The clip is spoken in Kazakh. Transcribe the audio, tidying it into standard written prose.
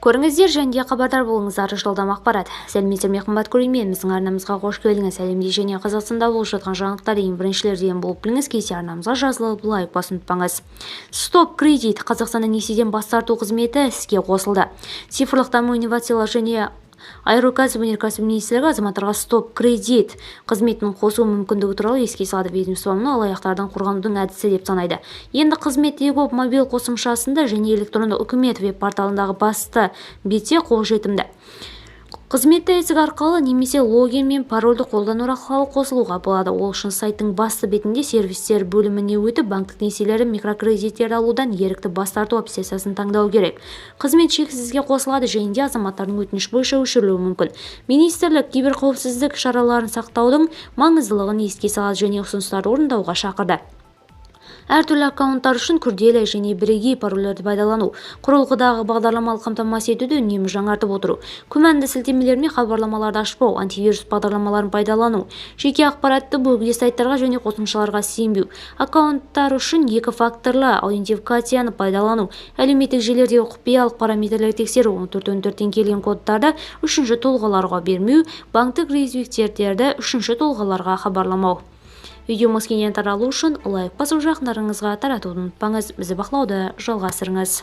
Көріңіздер және хабардар болыңыздар жылдам ақпарат. Сәлеметсіздер ме, қымбат көрермен! Біздің арнамызға қош келдіңіз! Әлемде және Қазақстанда болып жатқан жаңалықтарды ең біріншілерден болып біліңіз келсе, арнамызға жазылып, лайк басуды ұмытпаңыз. Стоп кредит: Қазақстанда несиеден бас тарту қызметі іске қосылды. Цифрлық даму, инновациялар және аэрокәсіп өнеркәсібі министрлігі азаматтарға Стоп кредит қызметін қосу мүмкіндігі туралы еске салады. Ведомство мұны алаяқтардан қорғанудың әдісі деп санайды. Енді қызмет eGov мобиль қосымшасында және электронды үкімет веб-порталындағы басты бетте қолжетімді. Қызметті ЭЦК арқылы немесе логин мен парольді қолдану арқылы қосылуға болады. Ол үшін сайттың басты бетінде «Сервистер» бөліміне өтіп, «Банктік несиелерді, микрокредиттерді алудан ерікті бас тарту» опциясын таңдау керек. Қызмет шексіз іске қосылады және де азаматтардың өтініш бойынша өшірілуі мүмкін. Министрлік киберқауіпсіздік шараларын сақтаудың маңыздылығын еске салады және ұсыныстарды орындауға шақырды: әртүрлі аккаунттар үшін күрделі және бірегей парольдерді пайдалану, құрылғыдағы бағдарламалық қамтамасыз етуді үнемі жаңартып отыру, күмәнді сілтемелер мен хабарламаларды ашпау, антивирус бағдарламаларын пайдалану, жеке ақпаратты бөгде сайттарға және қосымшаларға сенбеу, аккаунттар үшін екі факторлы аутентификацияны пайдалану, әлеуметтік желілердегі құпиялық параметрлерді тексеру, 1414-тен келген кодтарды үшінші тұлғаларға бермеу, банктік реквизиттерді үшінші тұлғаларға хабарламау. Видеомыз кеңінен таралу үшін лайк басып, жақындарыңызға таратуды ұмытпаңыз. Бізді бақылауды жалғастырыңыз.